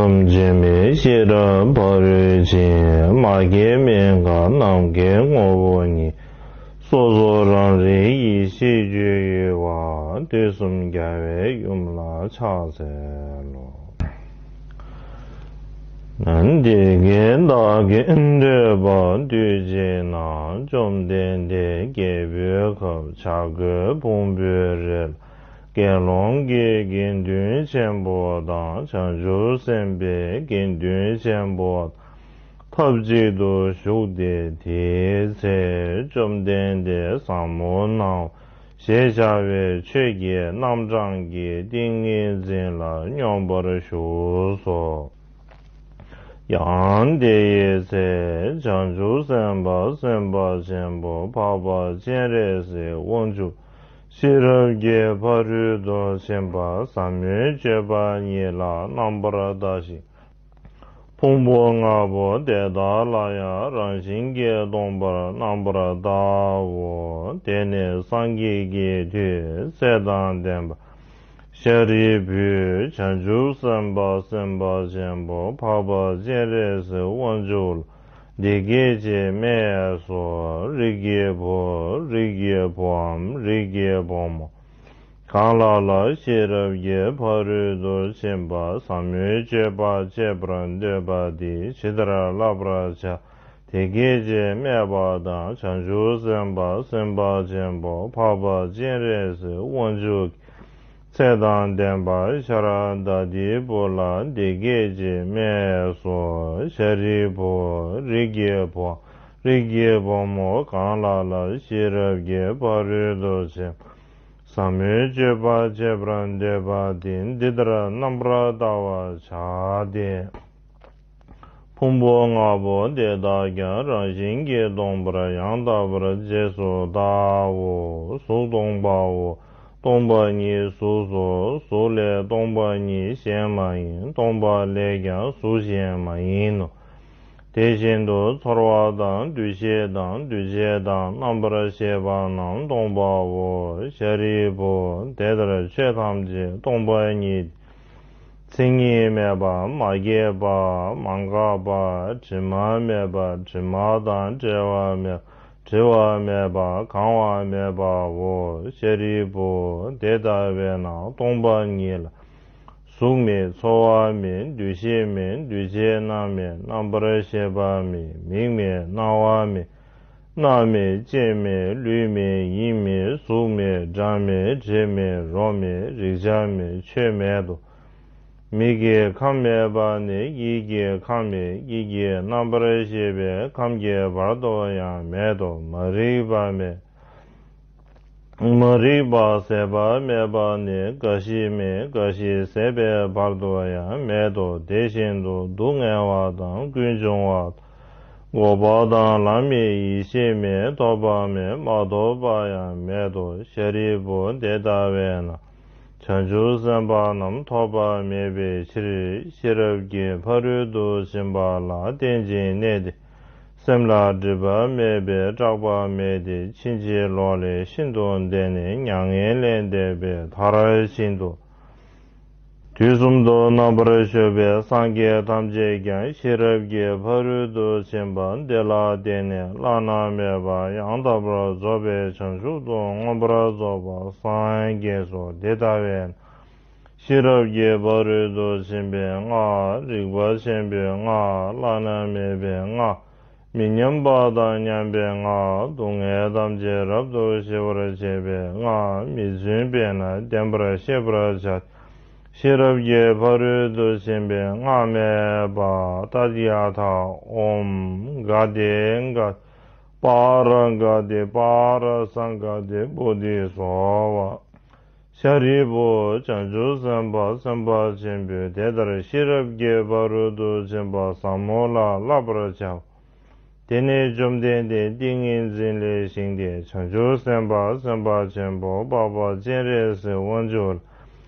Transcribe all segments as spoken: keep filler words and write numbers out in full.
ཐམས་ཅད་མེད་ཤེས་རབ་ཕ་རོལ་ཕྱིན། མ་སྐྱེས་མི་འགག་ནམ་མཁའི་ངོ་བོ་ཉིད། སོ་སོ་རང་རིག་ཡེ་ཤེས་སྤྱོད་ཡུལ་བ། དུས་གསུམ་རྒྱལ་བའི་ཡུམ་ལ་ཕྱག་འཚལ་ལོ། དེ་སྐད་བདག་གིས་ཐོས་པ་དུས་གཅིག་ན། བཅོམ་ལྡན་འདས་རྒྱལ་པོའི་ཁབ་བྱ་རྒོད་ཕུང་པོའི་རི་ལ། དགེ་སློང་གི་དགེ་འདུན་ཆེན་པོ་དང་། བྱང་ཆུབ་སེམས་དཔའི་དགེ་འདུན་ཆེན་པོ་དང་ཐབས་ཅིག་ཏུ་བཞུགས་ཏེ། དེའི་ཚེ་བཅོམ་ལྡན་འདས་ཟབ་མོ་སྣང་ཞེས་བྱ་བའི་ཆོས་ཀྱི་རྣམ་གྲངས་ཀྱི་ཏིང་ངེ་འཛིན་ལ་སྙོམས་པར་ཞུགས་སོ། ཡང་དེའི་ཚེ་བྱང་ཆུབ་སེམས་དཔའ་སེམས་དཔའ་ཆེན་པོ་འཕགས་པ་སྤྱན་རས་གཟིགས་དབང་ཕྱུག་ཤེས་རབ་ཀྱི་ཕ་རོལ་ཏུ་ཕྱིན་པ་ཟབ་མོའི་སྤྱོད་པ་ཉིད་ལ་རྣམ་པར་ལྟ་ཞིང་། ཕུང་པོ་ལྔ་པོ་དེ་དག་ལ་ཡང་རང་བཞིན་གྱིས་སྟོང་པར་རྣམ་པར་བལྟའོ། དེ་ནས་སངས་རྒྱས་ཀྱི་མཐུས་ཚེ་དང་ལྡན་པ་ཤཱ་རིའི་བུས་བྱང་ཆུབ་སེམས་དཔའ་སེམས་དཔའ་ཆེན་པོ་འཕགས་པ་སྤྱན་རས་གཟིགས་དབང་ཕྱུག་ལ་འདི་སྐད་ཅེས་སྨྲས་སོ། རིགས་ཀྱི་བུ། རིགས་ཀྱི་བུའམ་རིགས་ཀྱི་བུ་མོ། གང་ལ་ལ་ཤེས་རབ་ཀྱི་ཕ་རོལ་ཏུ་ཕྱིན་པ་ཟབ་མོའི་སྤྱོད་པ་སྤྱད་པར་འདོད་པ་དེས་ཇི་ལྟར་བསླབ་པར་བྱ། དེ་སྐད་ཅེས་སྨྲས་པ་དང་། བྱང་ཆུབ་སེམས་དཔའ་སེམས་དཔའ་ཆེན་པོ་འཕགས་པ་སྤྱན་རས་གཟིགས་དབང་ཕྱུག་གིས་ཚེ་དང་ལྡན་པ་ཤ་ར་དྭ་ཏིའི་བུ་ལ་འདི་སྐད་ཅེས་སྨྲས་སོ། ཤཱ་རིའི་བུ། རིགས་ཀྱི་བུའམ་རིགས་ཀྱི་བུ་མོ། གང་ལ་ལ་ཤེས་རབ་ཀྱི་ཕ་རོལ་ཏུ་ཕྱིན་ཟབ་མོའི་སྤྱོད་པ་སྤྱད་པར་འདོད་པ་དེས་འདི་ལྟར་རྣམ་པར་བལྟ་བར་བྱ་སྟེ། ཕུང་པོ་ལྔ་པོ་དེ་དག་ཀྱང་རང་བཞིན་གྱིས་སྟོང་པར་ཡང་དག་པར་རྗེས་སུ་བལྟའོ། གཟུགས་སྟོང་པའོ། སྟོང་པ་ཉིད་གཟུགས་སོ། གཟུགས་ལས་སྟོང་པ་ཉིད་གཞན་མ་ཡིན། སྟོང་པ་ལས་ཀྱང་གཟུགས་གཞན་མ་ཡིན་ནོ། དེ་བཞིན་དུ་ཚོར་བ་དང་འདུ་ཤེས་དང་འདུ་བྱེད་དང་རྣམ་པར་ཤེས་པ་རྣམས་སྟོང་པའོ། ཤཱ་རིའི་བུ། དེ་ལྟར་ཆོས་ཐམས་ཅད་སྟོང་པ་ཉིད། མཚན་ཉིད་མེད་པ། མ་སྐྱེས་པ། མ་འགགས་པ། དྲི་མ་མེད་པ། དྲི་མ་དང་བྲལ་བ་མེད་པ། བྲི་བ་མེད་པ། གང་བ་མེད་པའོ། ཤཱ་རིའི་བུ། དེ་ལྟ་བས་ན་སྟོང་པ་ཉིད་ལ། གཟུགས་མེད། ཚོར་བ་མེད། འདུ་ཤེས་མེད། འདུ་བྱེད་རྣམས་མེད། རྣམ་པར་ཤེས་པ་མེད། མིག་མེད། རྣ་བ་མེད། སྣ་མེད། ལྕེ་མེད། ལུས་མེད། ཡིད་མེད། གཟུགས་མེད། སྒྲ་མེད། དྲི་མེད། རོ་མེད། རེག་བྱ་མེད། ཆོས་མེད་དོ། མིག་གི་ཁམས་མེད་པ་ནས་ཡིད་ཀྱི་ཁམས་མེད། ཡིད་ཀྱི་རྣམ་པར་ཤེས་པའི་ཁམས་ཀྱི་བར་དུ་ཡང་མེད་དོ། མ་རིག་པ་མེད། མ་རིག་པ་ཟད་པ་མེད་པ་ནས་རྒ་ཤི་མེད། རྒ་ཤི་ཟད་པའི་བར་དུ་ཡང་མེད་དོ། དེ་བཞིན་དུ་སྡུག་བསྔལ་བ་དང་ཀུན་འབྱུང་བ་དང་། འགོག་པ་དང་ལམ་མེད། ཡེ་ཤེས་མེད། ཐོབ་པ་མེད། མ་ཐོབ་པ་ཡང་མེད་དོ། ཤཱ་རིའི་བུ། དེ་ལྟ་བས་ན་བྱང་ཆུབ་སེམས་དཔའ་རྣམས་ཐོབ་པ་མེད་པའི་ཕྱིར། ཤེས་རབ་ཀྱི་ཕ་རོལ་ཏུ་ཕྱིན་པ་ལ་བརྟེན་ཅིང་གནས་ཏེ། སེམས་ལ་སྒྲིབ་པ་མེད་པས་སྐྲག་པ་མེད་དེ། ཕྱིན་ཅི་ལོག་ལས་ཤིན་ཏུ་འདས་ནས་མྱ་ངན་ལས་འདས་པའི་མཐར་ཕྱིན་ཏོ། དུས་གསུམ་དུ་རྣམ་པར་བཞུགས་པའི་སངས་རྒྱས་ཐམས་ཅད་ཀྱང་ཤེས་རབ་ཀྱི་ཕ་རོལ་ཏུ་ཕྱིན་པ་འདི་ལ་བརྟེན་ནས་བླ་ན་མེད་པ་ཡང་དག་པར་རྫོགས་པའི་བྱང་ཆུབ་ཏུ་མངོན་པར་རྫོགས་པར་སངས་རྒྱས་སོ། དེ་ལྟ་བས་ན། ཤེས་རབ་ཀྱི་ཕ་རོལ་ཏུ་ཕྱིན་པའི་སྔགས། རིག་པ་ཆེན་པོའི་སྔགས། བླ་ན་མེད་པའི་སྔགས། མི་མཉམ་པ་དང་མཉམ་པའི་སྔགས། སྡུག་བསྔལ་ཐམས་ཅད་རབ་ཏུ་ཞི་བར་བྱེད་པའི་སྔགས། མི་བརྫུན་པས་ན་བདེན་པར་ཤེས་པར་བྱ། ཤེས་རབ་ཀྱི་ཕ་རོལ་ཏུ་ཕྱིན་པའི་སྔགས་སྨྲས་པ། ཏདྱ་ཐཱ། ཨོཾ་ག་ཏེ་ག་པཱ་ར་ག་ཏེ་པཱ་ར་སཾ་ག་ཏེ་བོ་དྷི་སྭཱ་ཧཱ། ཤཱ་རིའི་བུ། བྱང་ཆུབ་སེམས་དཔའ་སེམས་དཔའ་ཆེན་པོས་དེ་ལྟར་ཤེས་རབ་ཀྱི་ཕ་རོལ་ཏུ་ཕྱིན་པ་ཟབ་མོ་ལ་བསླབ་པར་བྱའོ། དེ་ནས་བཅོམ་ལྡན་འདས་ཏིང་ངེ་འཛིན་ལས་བཞེངས་ཏེ་བྱང་ཆུབ་སེམས་དཔའ་སེམས་དཔའ་ཆེན་པོ་འཕགས་པ་སྤྱན་རས་གཟིགས་དབང་ཕྱུག་ལ།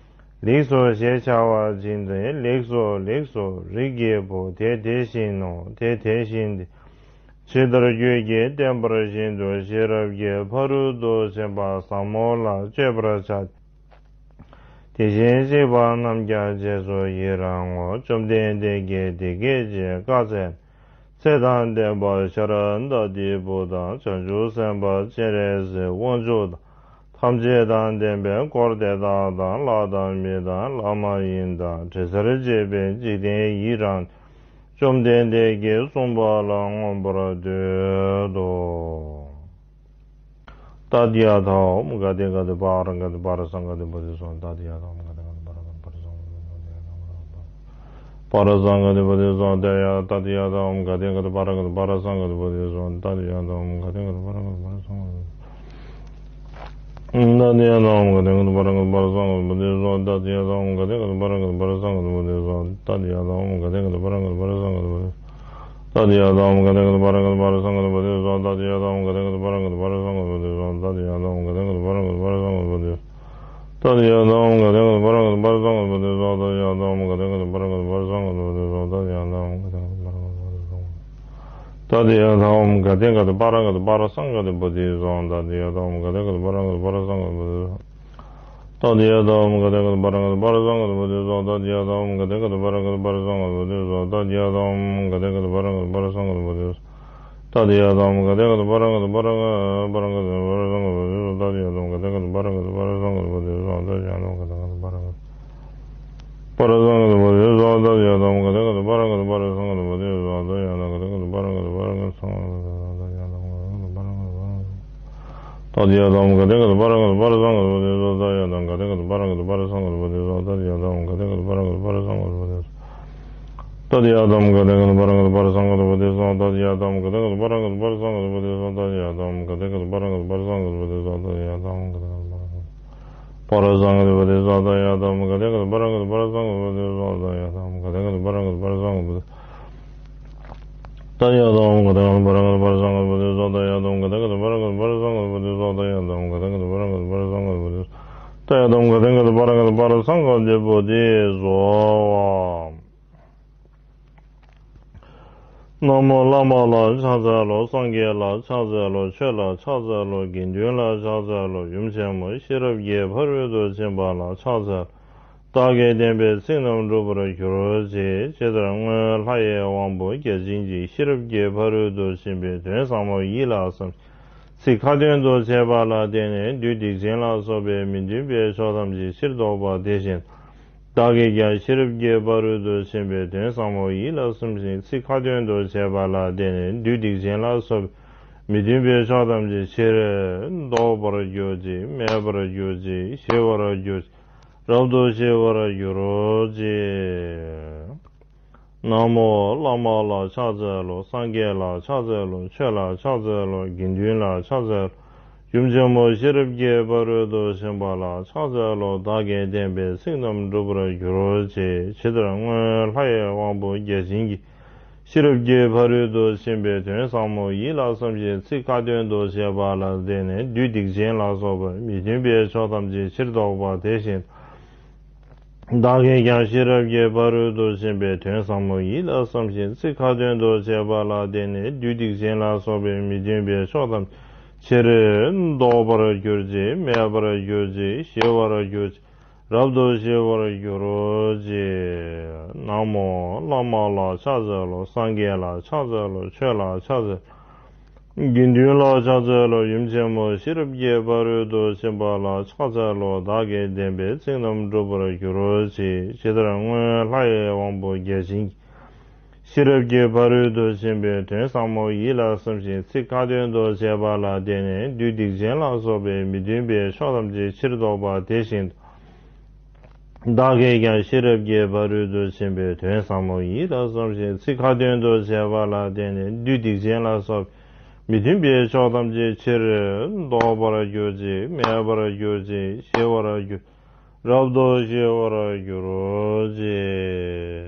ལེགས་སོ་ཞེས་བྱ་བ་བྱིན་ཏེ། ལེགས་སོ་ལེགས་སོ། རིགས་ཀྱི་བུ་དེ་དེ་བཞིན་ནོ། དེ་དེ་བཞིན་ཏེ། ཇི་ལྟར་ཁྱོད་ཀྱིས་བསྟན་པ་བཞིན་དུ་ཤེས་རབ་ཀྱི་ཕ་རོལ་ཏུ་ཕྱིན་པ་ཟབ་མོ་ལ་སྤྱོད་པར་བྱ། དེ་བཞིན་གཤེགས་པ་རྣམས་ཀྱང་རྗེས་སུ་ཡི་རང་ངོ་། བཅོམ་ལྡན་འདས་ཀྱིས་དེ་སྐད་ཅེས་བཀའ་སྩལ། ཚེ་དང་ལྡན་པ་ཤཱ་ར་དྭ་ཏིའི་བུ་དང་། བྱང་ཆུབ་སེམས་དཔའ་སྤྱན་རས་གཟིགས་དབང་ཕྱུག་དང་། ཐམས་ཅད་དང་ལྡན་པའི་འཁོར་དེ་དག་དང་། ལྷ་དང་མི་དང་ལྷ་མ་ཡིན་དང་། དྲི་ཟར་བཅས་པའི་འཇིག་རྟེན་ཡི་རངས། བཅོམ་ལྡན་འདས་ཀྱིས་གསུངས་པ་ལ་མངོན་པར་བསྟོད་དོ། ཏདྱ་ཐཱ། ཨོཾ་ག་ཏེ་ག་ཏེ་པཱ་ར་ག་ཏེ་པཱ་ར་སཾ་ག་ཏེ་བོ་དྷི་སྭཱ་ཧཱ། ཏདྱ་ཐཱ། ཨོཾ་ག་ཏེ་ག་ཏེ་པཱ་ར་ག་ཏེ་པཱ་ར་སཾ་ག་ཏེ་བོ་དྷི་སྭཱ་ཧཱ། པཱ་ར་སཾ་ག་ཏེ་བོ་དྷི་སྭཱ་ཧཱ། ཏདྱ་ཐཱ། ཨོཾ་ག་ཏེ་ག་ཏེ་པཱ་ར་ག་ཏེ་པཱ་ར་སཾ་ག་ཏེ་བོ་དྷི་སྭཱ་ཧཱ། ཏདྱ་ཐཱ། ཨོཾ་ག་ཏེ་ག་ཏེ་པཱ་ར་ག་ཏེ་པཱ་ར་སཾ་ག་ཏེ་བོ་དྷི་སྭཱ་ཧཱ། ཏདྱ་ཐཱ། ཨོཾ་ག་ཏེ་ག་ཏེ་པཱ་ར་ག་ཏེ་པཱ་ར་སཾ་ག་ཏེ་བོ་དྷི་སྭཱ་ཧཱ། ཏདྱ་ཐཱ། ཨོཾ་ག་ཏེ་ག་ཏེ་པཱ་ར་ག་ཏེ་པཱ་ར་སཾ་ག་ཏེ་བོ་དྷི་སྭཱ་ཧཱ། ཏདྱ་ཐཱ། ཨོཾ་ག་ཏེ་ག་ཏེ་པཱ་ར་ག་ཏེ་པཱ་ར་སཾ་ག་ཏེ་བོ་དྷི་སྭཱ་ཧཱ། ཏདྱ་ཐཱ། ཨོཾ་ག་ཏེ་ག་ཏེ་པཱ་ར་ག་ཏེ་པཱ་ར་སཾ་ག་ཏེ་བོ་དྷི་སྭཱ་ཧཱ། ཏདྱ་ཐཱ། ཨོཾ་ག་ཏེ་ག་ཏེ་པཱ་ར་ག་ཏེ་པཱ་ར་སཾ་ག་ཏེ་བོ་དྷི་སྭཱ་ཧཱ། ཏདྱ་ཐཱ། ཨོཾ་ག་ཏེ་ག་ཏེ་པཱ་ར་ག་ཏེ་པཱ་ར་སཾ་ག་ཏེ་བོ་དྷི་སྭཱ་ཧཱ། ཏདྱ་ཐཱ། ཨོཾ་ག་ཏེ་ག་ཏེ་པཱ་ར་ག་ཏེ་པཱ་ར་སཾ་ག་ཏེ་བོ་དྷི་སྭཱ་ཧཱ། ཏདྱ་ཐཱ། ཨོཾ་ག་ཏེ་ག་ཏེ་པཱ་ར་ག་ཏེ་པཱ་ར་སཾ་ག་ཏེ་བོ་དྷི་སྭཱ་ཧཱ། ཏདྱ་ཐཱ། ཨོཾ་ག་ཏེ་ག་ཏེ་པཱ་ར་ག་ཏེ་པཱ་ར་སཾ་ག་ཏེ་བོ་དྷི་སྭཱ་ཧཱ། ཏདྱ་ཐཱ། ཨོཾ་ག་ཏེ་ག་ཏེ་པཱ་ར་ག་ཏེ་པཱ་ར་སཾ་ག་ཏེ་བོ་དྷི་སྭཱ་ཧཱ། ཏདྱ་ཐཱ། ཨོཾ་ག་ཏེ་ག་ཏེ་པཱ་ར་ག་ཏེ་པཱ་ར་སཾ་ག་ཏེ་བོ་དྷི་སྭཱ་ཧཱ། ཏདྱ་ཐཱ། ཨོཾ་ག་ཏེ་ག་ཏེ་པཱ་ར་ག་ཏེ་པཱ་ར་སཾ་ག་ཏེ་བོ་དྷི་སྭཱ་ཧཱ། ཏདྱ་ཐཱ། ཨོཾ་ག་ཏེ་ག་ཏེ་པཱ་ར་ག་ཏེ་པཱ་ར་སཾ་ག་ཏེ་བོ་དྷི་སྭཱ་ཧཱ། ཏདྱ་ཐཱ། ཨོཾ་ག་ཏེ་ག་ཏེ་པཱ་ར་ག་ཏེ་པཱ་ར་སཾ་ག་ཏེ་བོ་དྷི་སྭཱ་ཧཱ། ཏདྱ་ཐཱ། ཨོཾ་ག་ཏེ་ག་ཏེ་པཱ་ར་ག་ཏེ་པཱ་ར་ག་ཏེ་པཱ་ར་སཾ་ག་ཏེ་བོ་དྷི་སྭཱ་ཧཱ། ཏདྱ་ཐཱ། ཨོཾ་ག་ཏེ་ག་ཏེ་པཱ་ར་ག་ཏེ་པཱ་ར་སཾ་ག་ཏེ་བོ་དྷི་སྭཱ་ཧཱ། ཏདྱ་ཐཱ། ཨོཾ་ག་ཏེ་ག་ཏེ་པཱ་ར་ག་ཏེ་པཱ་ར་སཾ་ག་ཏེ་བོ་དྷི་སྭཱ་ཧཱ། ཏདྱ་ཐཱ། ཨོཾ་ག་ཏེ་ག་ཏེ་པཱ་ར་ག་ཏེ་པཱ་ར་སཾ་ག་ཏེ་བོ་དྷི་སྭཱ་ཧཱ། ཏདྱ་ཐཱ། ཨོཾ་ག་ཏེ་ག་ཏེ་པཱ་ར་ག་ཏེ་པཱ་ར་སཾ་ག་ཏེ་བོ་དྷི་སྭཱ་ཧཱ། ཏདྱ་ཐཱ། ཨོཾ་ག་ཏེ་ག་ཏེ་པཱ་ར་ག་ཏེ་པཱ་ར་སཾ་ག་ཏེ་བོ་དྷི་སྭཱ་ཧཱ། ཏདྱ་ཐཱ། ཨོཾ་ག་ཏེ་ག་ཏེ་པཱ་ར་ག་ཏེ་པཱ་ར་སཾ་ག་ཏེ་བོ་དྷི་སྭཱ་ཧཱ། ཏདྱ་ཐཱ། ཨོཾ་ག་ཏེ་ག་ཏེ་པཱ་ར་ག་ཏེ་པཱ་ར་སཾ་ག་ཏེ་བོ་དྷི་སྭཱ་ཧཱ། ཏདྱ་ཐཱ། ཨོཾ་ག་ཏེ་ག་ཏེ་པཱ་ར་ག་ཏེ་པཱ་ར་སཾ་ག་ཏེ་བོ་དྷི་སྭཱ་ཧཱ། ཏདྱ་ཐཱ། ཨོཾ་ག་ཏེ་ག་ཏེ་པཱ་ར་ག་ཏེ་པཱ་ར་སཾ་ག་ཏེ་བོ་དྷི་སྭཱ་ཧཱ། ཏདྱ་ཐཱ། ཨོཾ་ག་ཏེ་ག་ཏེ་པཱ་ར་ག་ཏེ་པཱ་ར་སཾ་ག་ཏེ་བོ་དྷི་སྭཱ་ཧཱ། ཏདྱ་ཐཱ། ཨོཾ་ག་ཏེ་ག་ཏེ་པཱ་ར་ག་ཏེ་པཱ་ར་སཾ་ག་ཏེ་བོ་དྷི་སྭཱ་ཧཱ། ཏདྱ་ཐཱ། ཨོཾ་ག་ཏེ་ག་ཏེ་པཱ་ར་སཾ་ག་ཏེ་བོ་དྷི་སྭཱ་ཧཱ། ཏདྱ་ཐཱ། ཨོཾ་ག་ཏེ་ག་ཏེ་པཱ་ར་ག་ཏེ་པཱ་ར་སཾ་ག་ཏེ་བོ་དྷི་སྭཱ་ཧཱ། ཏདྱ་ཐཱ། ཨོཾ་ག་ཏེ་ག་ཏེ་པཱ་ར་ག་ཏེ་པཱ་ར་སཾ་ག་ཏེ་བོ་དྷི་ཏདྱ་ཐཱ། ཨོཾ་ག་ཏེ་ག་ཏེ་པཱ་ར་ག་ཏེ་པཱ་ར་སཾ་ག་ཏེ་བོ་དྷི་སྭཱ་ཧཱ། ཏདྱ་ཐཱ། ཨོཾ་ག་ཏེ་ག་ཏེ་པཱ་ར་ག་ཏེ་པཱ་ར་སཾ་ག་ཏེ་བོ་དྷི་སྭཱ་ཧཱ། ཏདྱ་ཐཱ། ཨོཾ་ག་ཏེ་ག་ཏེ་པཱ་ར་ག་ཏེ་པཱ་ར་སཾ་ག་ཏེ་བོ་དྷི་སྭཱ་ཧཱ། ཏདྱ་ཐཱ། ཨོཾ་ག་ཏེ་ག་ཏེ་པཱ་ར་ག་ཏེ་པཱ་ར་སཾ་ག་ཏེ་བོ་དྷི་སྭཱ་ཧཱ། ན་མོ་བླ་མ་ལ་ཕྱག་འཚལ་ལོ། སངས་རྒྱས་ལ་ཕྱག་འཚལ་ལོ། ཆོས་ལ་ཕྱག་འཚལ་ལོ། དགེ་འདུན་ལ་ཕྱག་འཚལ་ལོ། ཡུམ་ཆེན་མོ་ཤེས་རབ་ཀྱི་ཕ་རོལ་ཏུ་ཕྱིན་པ་ལ་ཕྱག་འཚལ་ལོ། བདག་གིས་བསྟན་པའི་ཚིག་རྣམས་འགྲུབ་པར་གྱུར་ཅིག་ཇི་ལྟར་སྔོན་ལྷ་ཡི་དབང་པོ་བརྒྱ་བྱིན་གྱིས་ཤེས་རབ་ཀྱི་ཕ་རོལ་ཏུ་ཕྱིན་པའི་དོན་ཟབ་མོ་ཡིད་ལ་བསམ་ཞིང་ཚིག་ཁ་ཏོན་དུ་བྱས་པ་ལ་བརྟེན་ནས་བདུད་སྡིག་ཅན་ལ་སོགས་པའི་མི་མཐུན་པའི་ཕྱོགས་ཐམས་ཅད་ཕྱིར་ཟློག་པ་དེ་བཞིན་དུ། བདག་གིས་ཀྱང་ཤེས་རབ་ཀྱི་ཕ་རོལ་ཏུ་ཕྱིན་པའི་དོན་ཟབ་མོ་ཡིད་ལ་བསམ་ཞིང་ཚིག་ཁ་ཏོན་དུ་བྱས་པ་ལ་བརྟེན་ནས་བདུད་སྡིག་ཅན་ལ་སོགས་པའི་མི་མཐུན་པའི་ཕྱོགས་ཐམས་ཅད་ཕྱིར་ཟློག་པར་གྱུར་ཅིག་མེད་པར་གྱུར་ཅིག་ཞི་བར་གྱུར་ཅིག་རབ་ཏུ་ཞི་བར་གྱུར་ཅིག་ན་མོ་བླ་མ་ལ་ཕྱག་འཚལ་ལོ། སངས་རྒྱས་ལ་ཕྱག་འཚལ་ལོ། ཆོས་ལ་ཕྱག་འཚལ་ལོ། དགེ་འདུན་ལ་ཕྱག་འཚལ་ལོ། ཡུམ་ཆེན་མོ་ཤེས་རབ་ཀྱི་ཕ་རོལ་ཏུ་ཕྱིན་པ་ལ་ཕྱག་འཚལ་ལོ། བདག་གིས་བསྟན་པའི་ཚིག་རྣམས་འགྲུབ་པར་གྱུར་ཅིག་ཇི་ལྟར་སྔོན་ལྷ་ཡི་དབང་པོ་བརྒྱ་བྱིན་གྱིས་ཤེས་རབ་ཀྱི་ཕ་རོལ་ཏུ་ཕྱིན་པའི་དོན་ཟབ་མོ་ཡིད་ལ་བསམ་ཞིང་ཚིག་ཁ་ཏོན་དུ་བྱས་པ་ལ་བརྟེན་ནས་བདུད་སྡིག་ཅན་ལ་སོགས་པ་མི་མཐུན་པའི་ཕྱོགས་ཐམས་ཅད་ཕྱིར་ཟློག་པ་དེ་བཞིན་དུ། བདག་གིས་ཀྱང་ཤེས་རབ་ཀྱི་ཕ་རོལ་ཏུ་ཕྱིན་པའི་དོན་ཟབ་མོ་ཡིད་ལ་བསམ་ཞིང་ཚིག་ཁ་ཏོན་དུ་བྱས་པ་ལ་བརྟེན་ནས་བདུད་སྡིག་ཅན་ལ་སོགས་པའི་མི་མཐུན་པའི་ཕྱོགས་ཐམས་ཅད་ཕྱིར་ཟློག་པར་གྱུར་ཅིག་མེད་པར་གྱུར་ཅིག་ཞི་བར་གྱུར་ཅིག་རབ་ཏུ་ཞི་བར་གྱུར་ཅིག་ན་མོ་བླ་མ་ལ་ཕྱག་འཚལ་ལོ། སངས་རྒྱས་ལ་ཕྱག་འཚལ་ལོ། ཆོས་ལ་ཕྱག་འཚལ་ལོ། དགེ་འདུན་ལ་ཕྱག་འཚལ་ལོ། ཡུམ་ཆེན་མོ་ཤེས་རབ་ཀྱི་ཕ་རོལ་ཏུ་ཕྱིན་པ་ལ་ཕྱག་འཚལ་ལོ། བདག་གིས་བསྟན་པའི་ཚིག་རྣམས་འགྲུབ་པར་གྱུར་ཅིག་ཇི་ལྟར་སྔོན་ལྷ་ཡི་དབང་པོ་བརྒྱ་བྱིན་གྱིས་ཤེས་རབ་ཀྱི་ཕ་རོལ་ཏུ་ཕྱིན་པའི་དོན་ཟབ་མོ་ཡིད་ལ་བསམ་ཞིང་ཚིག་ཁ་ཏོན་དུ་བྱས་པ་ལ་བརྟེན་ནས་བདུད་སྡིག་ཅན་ལ་སོགས་པའི་མི་མཐུན་པའི་ཕྱོགས་ཐམས་ཅད་ཕྱིར་ཟློག་པ་དེ་བཞིན་དུ། བདག་གིས་ཀྱང་ཤེས་རབ་ཀྱི་ཕ་རོལ་ཏུ་ཕྱིན་པའི་དོན་ཟབ་མོ་ཡིད་ལ་བསམ་ཞིང་ཚིག་ཁ་ཏོན་དུ་བྱས་པ་ལ་བརྟེན་ནས་བདུད་སྡིག་ཅན་ལ་སོགས་མི་མཐུན་པའི་ཕྱོགས་ཐམས་ཅད་ཕྱིར་ཟློག་པར་གྱུར་ཅིག་མེད་པར་གྱུར་ཅིག་ཞི་བར་གྱུར། རབ་ཏུ་ཞི་བར་གྱུར་ཅིག་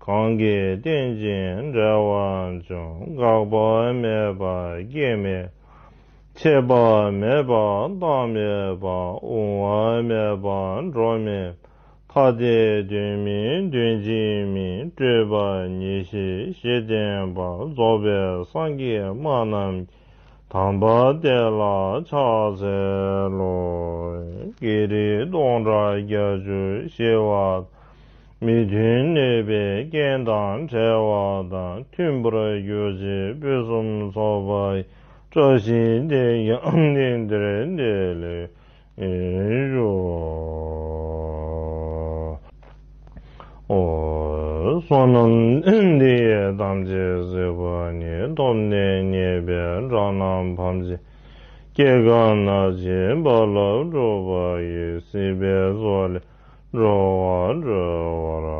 གང་གིས་བསྟེན་ཅིང་འབྲེལ་བར་འབྱུང་། འགག་པ་མེད་པ་སྐྱེ་མེད། ཆད་པ་མེད་པ་རྟག་མེད་པ། དབུང་བ་མེད་པ་འགྲོ་མེད་པ། ཐ་དད་དོན་མིན་དོན་གཅིག་མིན། སྤྲོས་པ་ཉེར་ཞི་ཞེས་བསྟན་པ། རྫོགས་པའི་སངས་རྒྱས་སྨྲ་རྣམས་ཀྱིས། དམ་པ་དེ་ལ་ཕྱག་འཚལ་ལོ། བགེགས་རིགས་སྟོང་ཕྲག་བརྒྱད་ཅུ་ཞི་བ་དང་། མི་མཐུན་ནད་པའི་རྐྱེན་དང་བྲལ་བ་དང་། མཐུན་པར་གྱུར་ཅིག་ཕུན་སུམ་ཚོགས་པ་ཡི། བཀྲ་ཤིས་དེས་ཀྱང་དེང་འདིར་བདེ་ལེགས་ཞུ། ཨོ། བསོད་ནམས་འདི་ཡིས་ཐམས་ཅད་གཟིགས་པ་ཉིད། ཐོབ་ནས་ཉེས་པའི་དགྲ་རྣམས་ཕམ་བྱས། སྐྱེ་རྒ་ན་འཆིའི་རྦ་རླབས་འཁྲུགས་པ་ཡི། སྲིད་པའི་མཚོ་ལས་འགྲོ་བ་སྒྲོལ་བར།